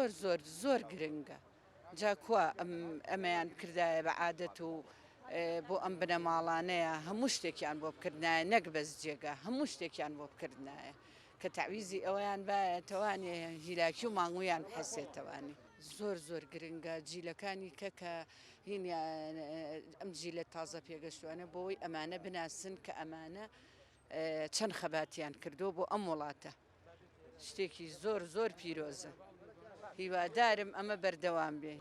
زۆر زۆر زۆر گرنگە جا کوا ئەم ئەمەیان بکردایە بە عادەت و بۆ ئەم بنەماڵانەیە هەموو شتێکیان بۆ بکردنایە نەک بەس جێگا هەموو شتێکیان بۆ بکردنایە کە تەعویزی ئەویان بایە تەوانێ هیلاکی و مانگویان بحەسێتەوانی. زۆر زۆر گرنگە جیلەکانی کە کە هین ئەم جیلە تازە پێگەشتوانە بۆی ئەمانە بناسن کە ئەمانە چەند خەباتیان کردووە بۆ ئەم وڵاتە شتێکی زۆر زۆر پیرۆزە هیوادارم ئەمە بەردەوام بێ.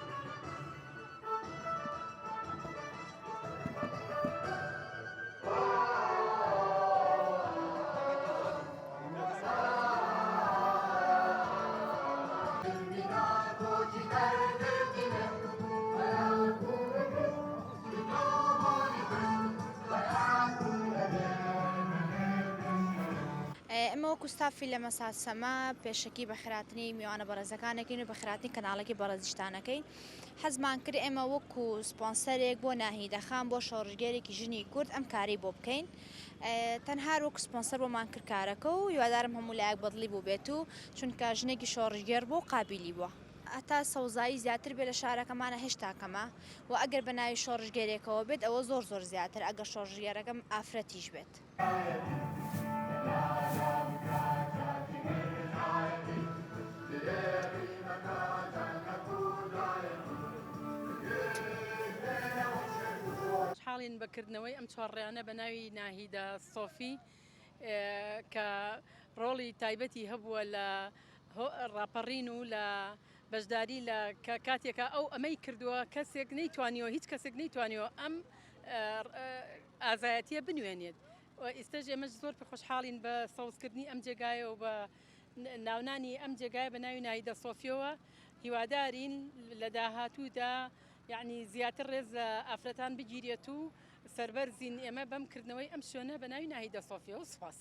ئێمە وەکو ستافی لە مەسات سەما پێشەکی بەخێرهاتنی میوانە بەڕێزەکان ئەکەین و بەخێرهاتنی کەناڵەکەی بەڕێزیشتان ئەکەین حەزمان کرد ئێمە وەکو سپۆنسەرێک بۆ ناهیدە خان بۆ شۆڕشگێرێکی ژنی کورد ئەم کارەی بۆ بکەین تەنها وەکو سپۆنسەر بۆمان کرد کارەکە و هیوادارم هەموو لایەک بەدڵی بووبێت و چونکە ژنێکی شۆڕشگێڕ بوو و قابیلی بووە. هەتا سەوزایی زیاتر بێت لە شارەکەمانا هێشتا کەمە و ئەگەر بە ناوی شۆڕشگێرێکەوە بێت ئەوە زۆر زۆر زیاتر ئەگەر شۆڕشگێرەکەم ئافرەتیش بێت. خۆشحاڵین بە کردنەوەی ئەم چوارڕیانە بە ناوی ناهیدە سۆفی کە ڕۆڵی تایبەتی هەبووە لە ڕاپەڕین و لە بەشداری لە کە کاتێکا ئەو ئەمەی کردووە کەسێک نەیتوانیوە هیچ کەسێک نەیتوانیوە ئەم ئازایەتیە بنوێنێت و ئیستەش ئێمەش زۆر پێ خۆشحاڵین بە سەوزکردنی ئەم جێگایە و بە ناونانی ئەم جێگایە بە ناوی ناهیدە سۆفیەوە هیوادارین لە داهاتوودا یعنی زیاتر ڕێز لە ئافرەتان بگیرێت و سەربەرزین ئێمە بەم کردنەوەی ئەم شوێنە بە ناوی ناهیدە سۆفیەوە سوپاس.